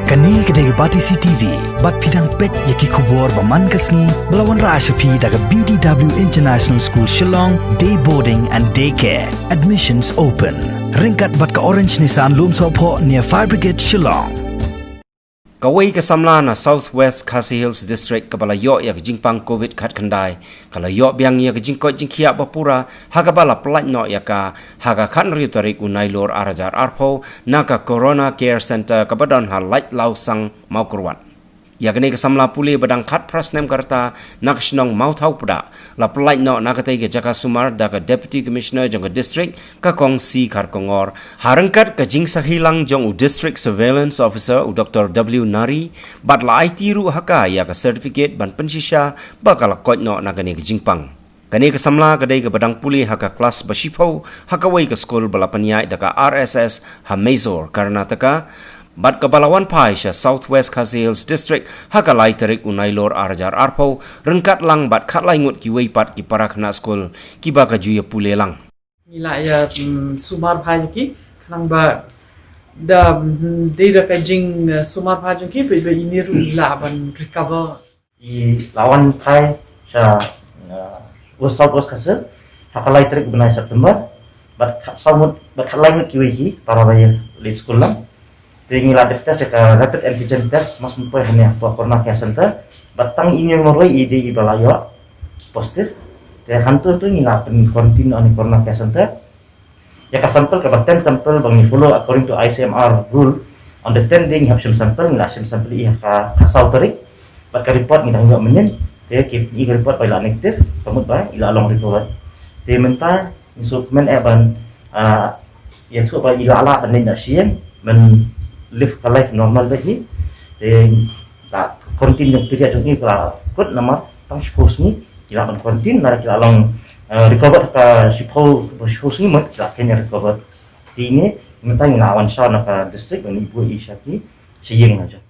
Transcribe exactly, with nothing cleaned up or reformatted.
Kane ka dei ka Batesi T V, bad phi dang peit ïa ki khubor ba man ka sngi, ba la wanrah sha phi da ka B D W International School Shillong, Day Boarding and Day Care. Admissions open. Ryngkat bad ka Orange Nissan Lumsohphoh near Fire Brigade Shillong. Kawei ka samla na South West Khasi Hills District kaba la ïoh ïa ka jingpang covid khatkhyndai, ka la ïoh biang ïa ka jingkoit jingkhiah ba pura, ha kaba la pyllait noh ïa ka ha ka khathynriew tarik u Nailur arhajar arphew na ka Corona Care Centre kaba don ha Laitlawsang, Mawkyrwat. Ïa kane ka samla pule ba dang khatphra snem ka rta na ka shnong Mawthaw Pdah, la pyllait noh na katei ka jaka sumar da ka Deputy Commissioner jong ka district, ka Kong C Kharkongor, ha ryngkat ka jingsakhi lang jong u District Surveillance Officer, u Doctor W Nari, bad la aiti ruh ha ka ïa ka certificate ban pynshisha ba ka la koit noh na kane ka jingpang. Kane ka samla ka dei kaba dang pule ha ka klas ba shiphew ha kawei ka skul ba la pynïaid da ka R S S ha Mysore, Karnataka, bad kaba la wan phai sha South West Khasi Hills District ha ka lai tarik u Nailur arhajar arphew, ryngkat lang bad khatlai ngut kiwei pat ki para khynnah skul kiba ka ju ïa pule lang. Ngi la ïa, mm, sumar bha ïa ki, khnang ba da, mm, dei da ka jing, eh, sumar bha jong ki, ba, ba ine ruh i lah ban recover. I la wan phai sha, eh, West, South West Khasi Hills ha ka lai tarik u bnai September, bad khatsaw ngut, bad khatlai ngut kiwei ki para ba ïa leit skul lang. Te ngi la dep test ïa ka rapid antigen test, mas mynpoi hangne ha Corona Care Center. Bad tang ine marwei i dei iba la ïoh positive. Te hangto to ngi la pyn quarantine ha Corona Care Center. Ïa ka sample kaba ten sample ba ngi follow according to I C M R rule. On the ten day ngi hap shim sample, ngi la shim sample ïa ka, ka saw tarik. Bad ka report ngi dang ïoh mynnin. Te ki, ïa ka report ba i la negative, ka mut ba i la long recovered. Te mynta ngi sngewkmen eh ban, ah, ïathuh ba i la lah ban leit noh sha ïing, ban live ka life normal beit hi. Te la quarantine jong period jong i ka la kut namar tang shiphew sngi ki lah ban quarantine, lada ki la long, eh, recovered ka shiphew, shiphew sngi mut ki la khein recovered. Te ine mynta ngi la wan shaw na ka district ban ïa buh i sha ki sha ïing na jong.